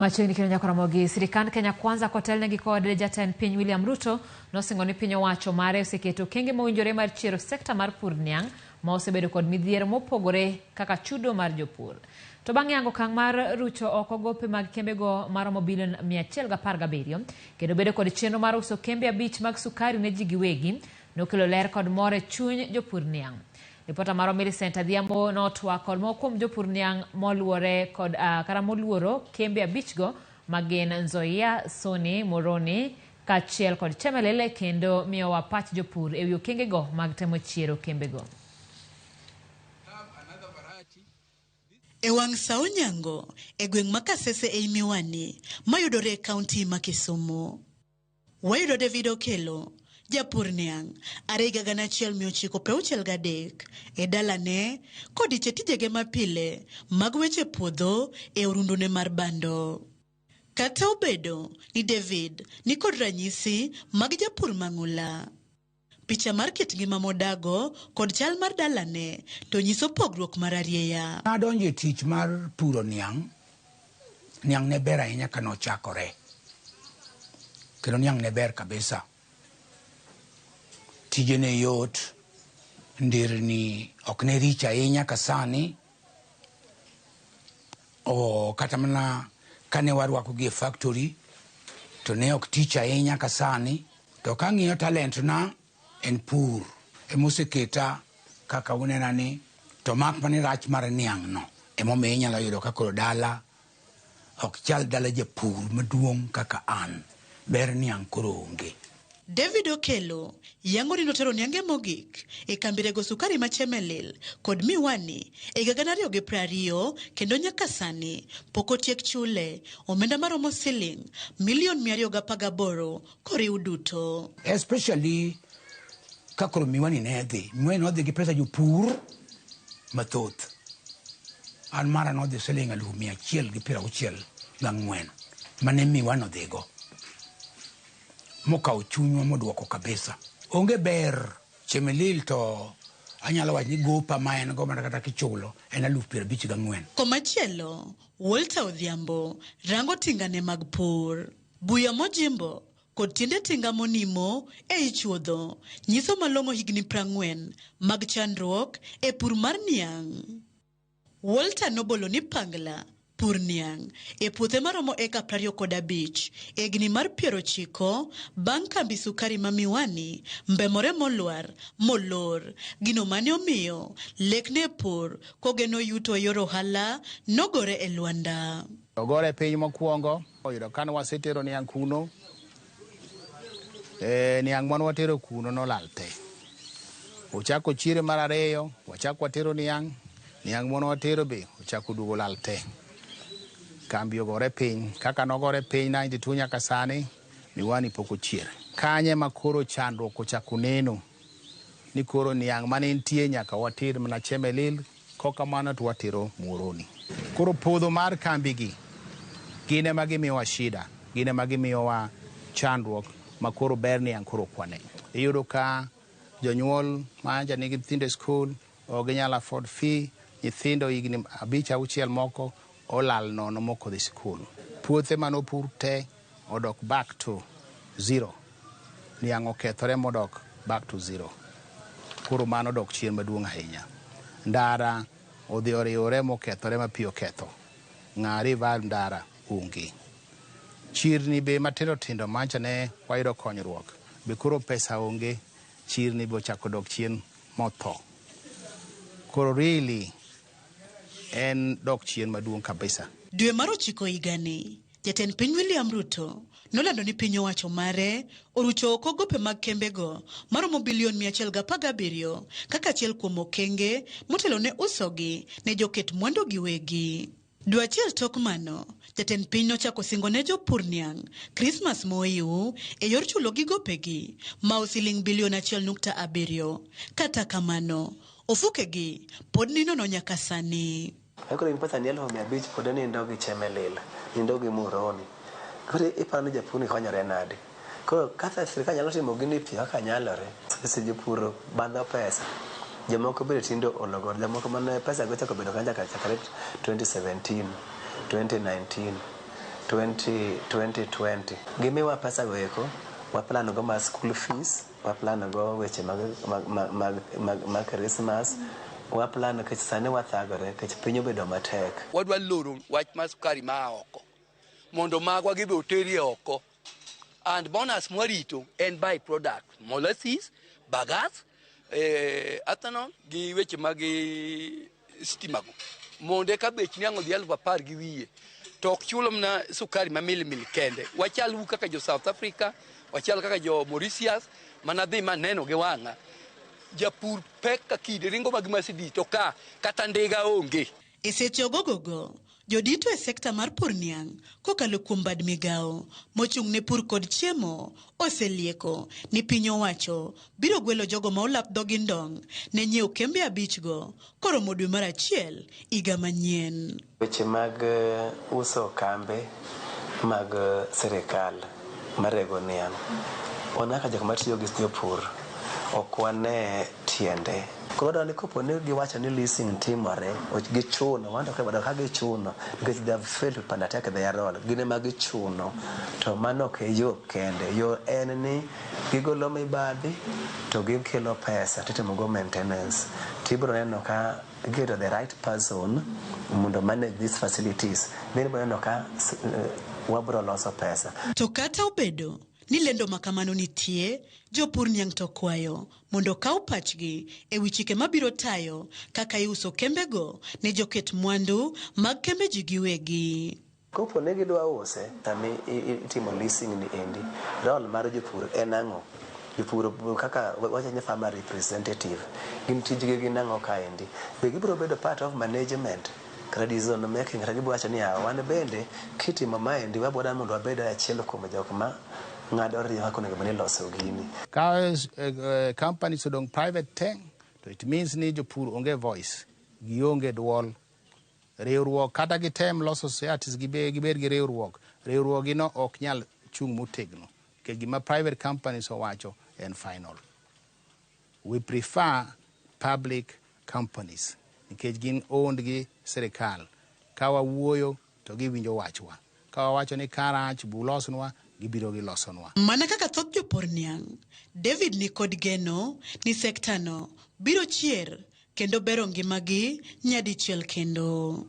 Machiegni kendo nyaka Ramogi, sirikand Kenya Kwanza kotelnegi kod jatend piny William Ruto nosingo ni piny owacho mare oseketo okenge mowinjore mar chiero sekta mar pur niang' ma osebedo kod midhiero mopogore kaka chudo mar jopur. To bang' yango okang' mar rucho oko gope mag kembego maromo bilion 117 kendo bedo kod chenro mar uso kembe abich mag sukari ne ji giwegi nokelo ler kod mor e chuny jopur niang'. Ripota marwa Millicent Adhiambo notwak kod moko kuom jopur niang' moluore kod kata moluoro kembe abichgo magin Nzoia, Sony, Moroni kaachiel kod Chemelil kendo miyowa pach jopur ewi okengego mag temo chiero kembego. E wang' sa onyango e gweng' ma Kasese ei Miwani mayudore e kaunti ma Kisumu. Wayudo David Okello, japur niang' are higa 1963 e dalane kodich e tijege mapile mag weche puodho e orundune mar bando. Kata obedo ni David nikod ranyisi mag japur mang'ula, picha mar kit ngima modago kod chal mar dalane to nyiso pogruok mararieya. Nadonjo e tich mar puro niang', niang' ne ber ahinya kane ochakore. Kendo niang' ne ber kabisa. Tije ne yot, nderni ok ne rich ahinya ka sani. O kata mana kane warwako gi e factory to ne ok tich ahinya ka sani. To kang'iyo talent na en pur. Emoseketa kaka unena ni to mak mana rach mar niang' no emomiyo inyalo yudo ka koro dala ok chal dala japur maduong' kaka an. Ber niang' koro onge. David Okello yango ni notero niange mogik e kambi rego sukari ma Chemelil kod Miwani e higa 2020 kendo nyaka sani pok otiek chule omenda maromo siling milion 218 koriw duto. Especially ka koro Miwani ne dhi. Miwani nodhi gi pesa jopur mathoth. An mara nodhi siling 164,000 mane Miwani odhigo. Mokawo chunywa moduoko kabisa. Onge ber Chemelil to anyalo wacho ni gopa ma en go mana kata kichulo en 54,000. Komachielo, Walter Odhiambo rango tingane mag pur. Buya mojimbo kod tiende tinga monimo ei chuodho nyiso malong'o higni 40 mag chandruok e pur mar niang'. Walter nobolo ni pangla pur niang' e puothe maromo eka 25 e higni mar 90 bang' kambi sukari ma Miwani mbemore molwar molor. Gino mane omiyo lekne e pur kogeno yuto e yor ohala nogore e lwanda. Ogore piny mokwongo, oyudo kane wasetero niang' kuno, niang' mane watero kuno nolal te. Ochako chiere mar ariyo, wachako watero niang', niang' mane watero be ochako duogo lal te. Kambi ogore piny, kaka nogore piny 92 nyaka sani, Miwani pok ochier. Kanye ma koro chandruok ochako neno ni koro niang' mane nitie nyaka water mana Chemelil, kokamano to watero Muhoroni. Koro podho mar kambi gi, gin ema gimiyowa shida, gin ema gimiyowa chandruok ma koro ber niang' koro ok wane. Iyudo ka jonyuol ma nja nigi nyithindo e skul ok ginyal afford fee, nyithindo higni 5 6 moko olal nono mok odhi skul. Puothe manopur te odok back to zero. Niang' okethore modok back to zero. Koro mano dok chien maduong' ahinya. Ndara odhi oriwore mokethore ma pi oketho. Ng'a revive ndara onge. Chirni be matindo tindo mancha ne wayudo konyruok. Be koro pesa onge, chirni be ochako dok chien motho. Koro really en dok chien maduong' kabisa. Dwe mar ochiko higani, jatend piny William Ruto nolando ni piny owacho mare orucho oko gope mag kembego maromo bilion 117 kaka achiel kuom okenge motelo ne usogi ne joket mwandu giwegi. Dwe achiel tok mano, jatend piny nochako singo ne jopur niang' Krismas moiw e yor chulo gi gopegi ma siling bilion 1.7. Kata kamano, ofukegi pod ninono nyaka sani. Koro in pesa ni 500,000 pod nindo gi Chemelil, nindo gi Muhoroni. Koro iparo ni japur ni konyore nade? Koro kaka sirikal nyalo timo gini piyo kaka nyalore, seche jopur bandho pesa. Jomoko bende tinde olo godo, jomoko mane pesa go ochako bedo kanyo chakre 2017, 2019. 2020. Gimiwa pesa go eko, waplan go mar school fees, waplan go weche mag Christmas, waplan nikech sani wathagore nikech piny obedo matek. Wadwa loro wach mar sukari maa oko mondo magwa gi be oterie oko. And bonus mwarito en by product molasses, bagasse, ethanol gi weche mag stima go. Mondo eka bech niang' odhi 10,000 to ok chulo mana sukari ma milimili kende. Wachal u kaka jo South Africa, wachal kaka jo Mauritius, mana dhi maneno gi wang'a. Japur pek ka kinde ringo mag Mercedes to ka kata ndiga onge. E seche ogogogo, jodito e sekta mar pur niang' kokalo kuom bad migawo mochung' ne pur kod chiemo oselieko ni piny owacho biro gwelo jogo ma olap dhogi ndong' ne nyiewo kembe 5 go koromo dwe mar achiel higa manyien. Weche mag uso kambe mag sirikal marego niang', wan kaka jok matiyo gi jopur ok wane tiende. Koro wadwa ni kopo ni giwacho ni leasing timore, gichuno, wan to ka gichuno nikech they have failed to undertake their role, gin ema gichuno, to mano ok e yo kende. Yo en ni gigolo mibadhi to gikelo pesa titimo go maintenance. Tibiro neno ka giketo the right person mondo manage these facilities, then ibiro neno ka wabiro loso pesa. To kata obedo ni lendo ma kamano nitie, jopur niang' to kwayo mondo okaw pachgi e wi chike mabiro tayo kaka iuso kembego ne joket mwandu mag kembe ji giwegi. Kopo ni gidwa use, sami itimo leasing ni endi, role mar jopur en ang'o? Jopur kaka wacho ni farmer representative, gin tijgi gin ang'o kaendi? Be gibiro bedo part of management kata decision making, kata gibiro wacho ni wan bende kitimo maendi wabiro dwaro mondo wabed achiel kuom jok ma ng'ado rieko kaka onego bed ni iloso gini. Ka companies odong' private te, to it means ni jopur onge voice, gionge duol. Riwruok kata gitem loso societies gibed gi riwruok, riwruok no ok nyal chung' motegno nikech gima private companies owacho en final. We prefer public companies nikech gin owned gi sirikal. Ka wawuoyo to giwinjo wachwa. Ka wawacho ni ka rach bulosnwa, gibiro gilosonwa. Mana kaka thoth jopur niang', David ni kod geno ni sektano biro chier kendo bero ngimagi nyadichiel kendo.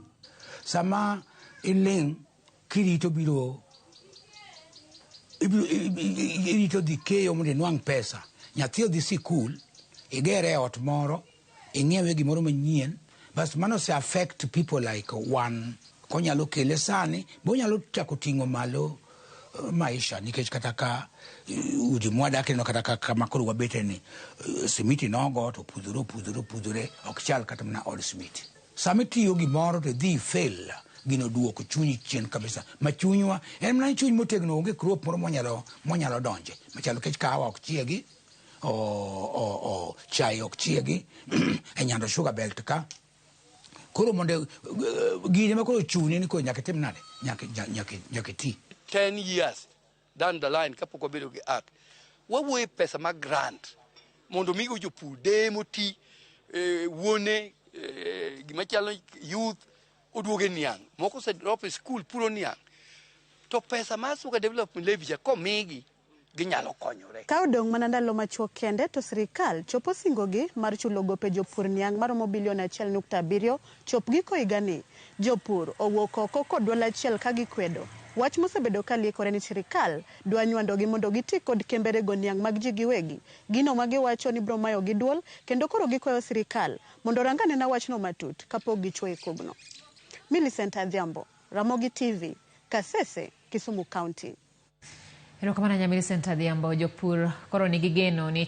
Sama iling' kirito biro irito dhi keyo mondo inwang' pesa. Nyathi odhi sikul, igere e ot moro, ing'iewe gimoro manyien, bas mano ose affect people like wan. Konyalo kele sani, bonyalo chako ting'o malo maisha nikech kata ka udi mwadake no kata ka kama koro wabete ni simiti nogo to pudhore opudhore opudhore ok chal kata mana od simiti. Sama itiyo gimoro to idhi fail, gino duoko chunyi chien kabisa. Ma chunywa en mana chuny motegno, onge crop moro mwanyalo donje machalo nikech kahawa ok chiegi, o chai ok chiegi e Nyando Sugar Belt ka. Koro mondo gini ma koro chuni ni koro nyaka itim nade? Nyaka iti. 10 years down the line kapok wabedo gi act, wawuoyo e pesa mag grant mondo migo jopur deye moti, wuone, gima chalo youth oduoge niang' moko ose drop e school puro niang' to pesa mar sugar development levy cha komigi ginyalo konyore. Ka odong' mana ndalo machuok kende to sirikal chopo singogi mar chulo gope jopur niang' maromo bilion 1.7 chop giko higani. Jopur owuok oko kod duol achiel ka gikwedo wach mosebedo ka liekore ni sirikal dwa nywandogi mondo giti kod kembe rego niang' mag ji giwegi. Gino ma giwacho ni biro mayogi duol kendo koro gikwayo sirikal mondo orang anena wachno matut kapok gichwoyo e kogno. Millicent Adhiambo, Ramogi TV, Kasese, Kisumu County. Erokamano ahinya Millicent Adhiambo. Jopur koro nigi geno ni